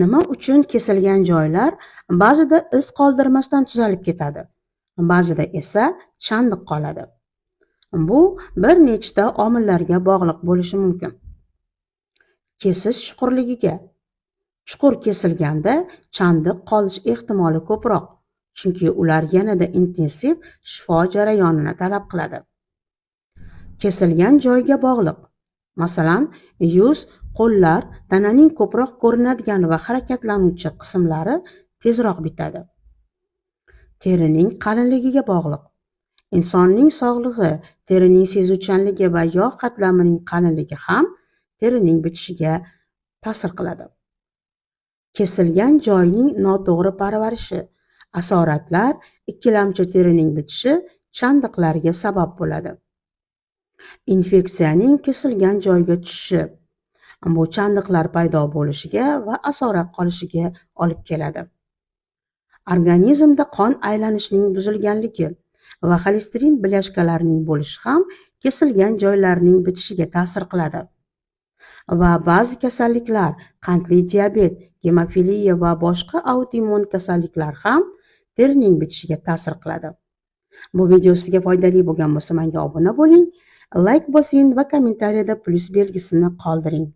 Nima uchun kesilgan joylar ba'zida iz qoldirmasdan tuzalib ketadi, ba'zida esa chandiq qoladi? Bu bir nechta omillarga bog'liq bo'lishi mumkin. Kesish chuqurligiga. Chuqur kesilganda chandiq qolish ehtimoli ko'proq, chunki ular yanada intensiv shifo jarayonini talab qiladi. Kesilgan joyga bog'liq. Masalan, yuz, qo'llar, tananing ko'proq ko'rinadigan va harakatlanuvchi qismlari tezroq bitadi. Terining qalinligiga bog'liq. Insonning sog'lig'i, terining sezuvchanligi va yog' qatlamining qalinligi ham terining bitishiga ta'sir qiladi. Kesilgan joyning noto'g'ri parvarishi, asoratlar, ikkilamchi terining bitishi chandiqlarga sabab bo'ladi. Infeksiyaning kesilgan joyga tushishi bu chandiqlar paydo bo'lishiga va asorat qolishiga olib keladi. Organizmda qon aylanishining buzilganligi va xolesterin blyashkalarining bo'lishi ham kesilgan joylarning bitishiga ta'sir qiladi. Va ba'zi kasalliklar, qandli diabet, gemofiliya va boshqa autoimmun kasalliklar ham terining bitishiga ta'sir qiladi. Bu video sizga foydali bo'lgan bo'lsa, menga obuna bo'ling, layk bosing va kommentariyada plyus belgisini qoldiring.